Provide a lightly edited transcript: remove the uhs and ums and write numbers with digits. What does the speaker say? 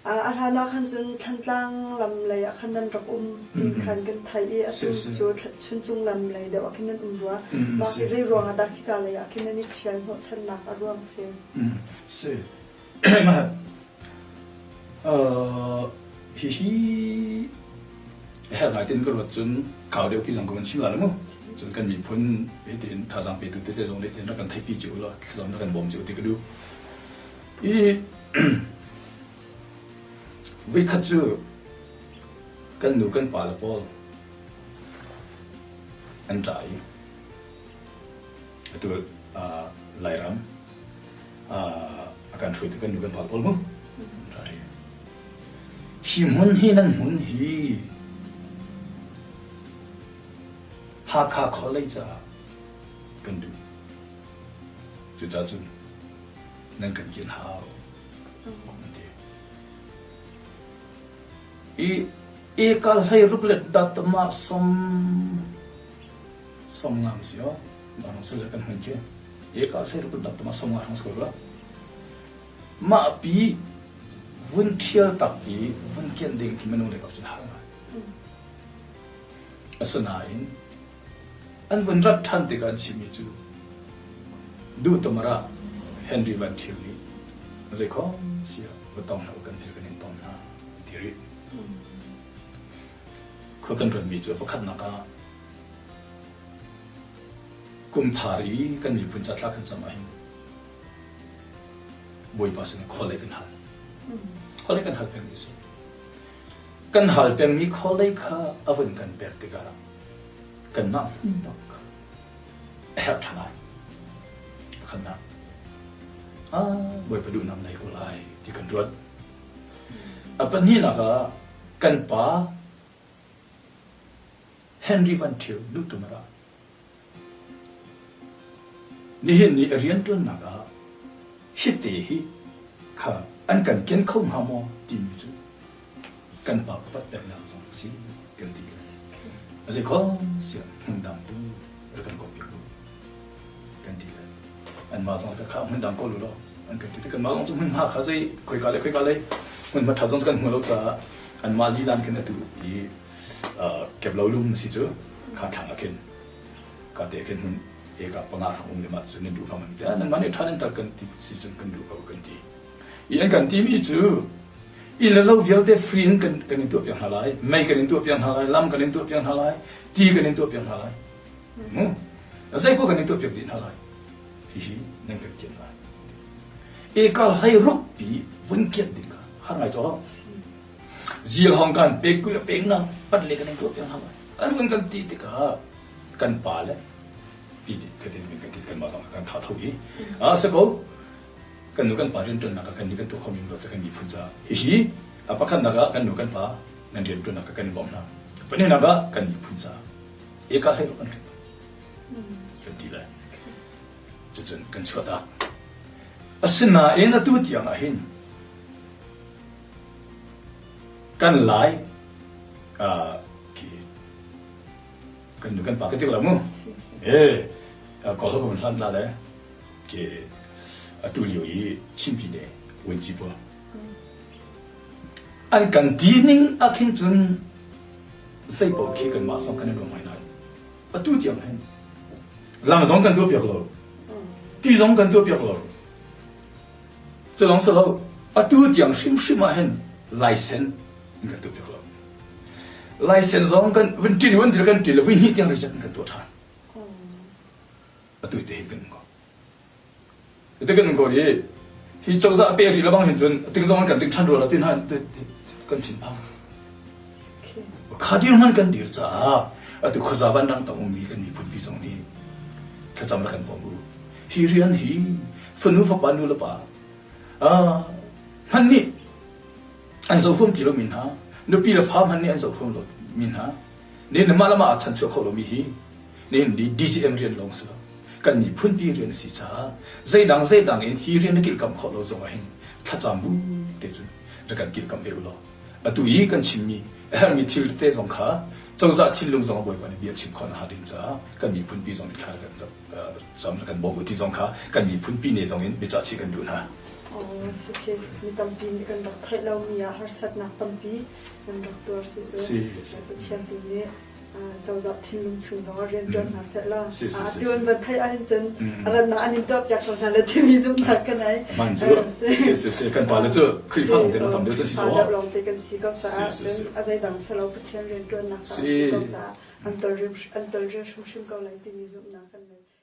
A hlan ah khan cun Thlantlang lam lei ah khan nan rak um ti khan kan theih i atu cu Chuncung lam lei deuh ah khin nan um rua. Mah hi zei ruang ah dah khika lei ah khin nan i ṭhial hnawhchannak a ruang si? Si. Hihi herh ngai tin ka ruat cun kau deuh pi zong ka van chim la mu. Cun kan miphun tiin thazaang petu tete zong nih tin rak kan theihpi cio la thlacam rak kan bawm cio ti ka duh. I Voikhat cu kan nu kan pa le pawl an ṭa i atu Lairam a kan hruaitu kan nu kan pa pawl mu an ṭa i hi hmun hi nan hmun hi Hakha khualei caah kan duh. Cucaah cun nan kan kian hau an ti. I ekal hlei ruk le datma som som ngang si o bang se le kan hun khi ekal hlei ruk le datma som nga hang sko la ma pi vun thial tak i vun kian ding khi minung le kap cun har ngai asinain An vun rat ṭhan tikah an chimmi cu duhtumar ah Henry Van Thio nih zeikhom siah va tong hlah u kan thil kan in tong hna an ti rih. Khua kan ruatmi cu pakhatnak ah kum thar i kan miphun ca thla kan cam ahhin Bawipa sinah khualei kan hal. Khualei kan hal pengmi a si. Kan hal pengmi khualei kha a vun kan pek tikah kanmah hmun bak a herh ṭhan lai. Pakhatnak, ah Bawipa duhnak nei ko lai ti kan ruat. A pahnihnak ah kan pa Henry Van Thio duhtum a ra. Nihin ni a rianṭuannak ah hite hi kha an kan ken kho hnga maw timi cu kan pa upat peknak zong a si kan ti. A si kho siah hmundang tu rak kan kawp piak u kan ti le anmah zong ka kha hmundang kawl u law an kan ti te kanmah zong cu hmunhma kha zei khoika le khoika le hmunhma ṭha zong kan hmu lo caah anmah lilan khin atu i keplo lum si cu kha thlang ah khin ka te khin hmun eka panga hrang um le mah cu nan duh hnga man ti nan mah nih ṭha nan tal kan ti si cun kan duh ko kan ti i an kan timi cu inn le lo vialte free in kan kan in tuah piak hna lai mei kan in tuah piak hna lai lam kan in tuah piak hna lai ti kan in tuah piak hna lai mu zei paoh kan in tuah piak dih hna lai hihi nan kan kian lai ekal hlei ruk pi vun kian ding kha har ngai chaw zil hong kan pe kul pe nga pat le kan in tuah piak hna lai an vun kan ti tikah kan pa le pi nih kan tin kan ti kan mah zong kan tha tho i a se ko kan nu kan pa rianṭuannak ah kan nih kan tuah khomi lo cu kan miphun caah hihi a pakhatnak ah kan nu kan pa nan rianṭuannak ah kan in bawmh hna pahnihnak ah kan miphun caah eka hlei kan hrin kan ti lai cucun kan chuahtak asinain atu tiang ah hin kan lai kan nu kan pa ka ti lo mu eh ko so ko hlan la le Ke atu lio i Chin Pyine vuanci pawl an kan ti ning ah khin cun zei paoh khi kanmah zong kan i nuam ngaingai. Atu tiang hin lam zong kan tuah piak lo. Ti zong kan tuah piak lo. Cu lawng si lo, atu tiang hrimhrim ah hin laisen in kan tuah piak lo. Laisen zong kan vun ṭin vun thil kan ṭin le vui hnih tiang reject kan tuah ṭhan. Atu te hin kan um ko. Atu kan um ko hi hi cozah pe rih lo bang hin cun ting zong kan ting ṭhan rua lo tin han kan thin phang. Kha dir hman kan dir caah atu khuaza vanrang tang ummi kan miphun pi zong nih thlacam la kan bawm u. Hi rian hi fanu fapa nu le pa hman nih an zoh huam ti lomi hna nupi le fa hman nih an zoh huam lo mi hna nih mah le mah a chanchuah kho lomi hi nihin ni DGM rian lawng si lo kan miphun pi rian a si caah zeidang zeidang in hi rian na kilhkamh khawh lo zong ah hin thlacam bu te cun rak kan kilhkamh ve u law atu i kan chimmi a herhmi thil tete zong kha cozah thinlung zong a bawipa nih bia chim khawh na har ding caah kan miphun pi zong nih thla kan cam kan bawm u ti zong kha kan miphun pi ne zong in biacah chih kan duh hna. Si khi mi tampi nih kan rak theih lomi ah harsatnak tampi kan rak tuar si cu. Pathian tu nih cozah thinlung chung zong ah rian ṭuan hna seh law atu an van theih ahhin cun a rannak an in tuahpiak ko hna le timi zumhnak kan ai. Man cu si si si kan pale cu Khrihfa lawngte tam deuh cun si zo. Lawngte kan si ko caah cun a zeidang selo Pathian rian ṭuannak si ko caah an tol an tol hrimhrim ko lai timi zumhnak kan nei.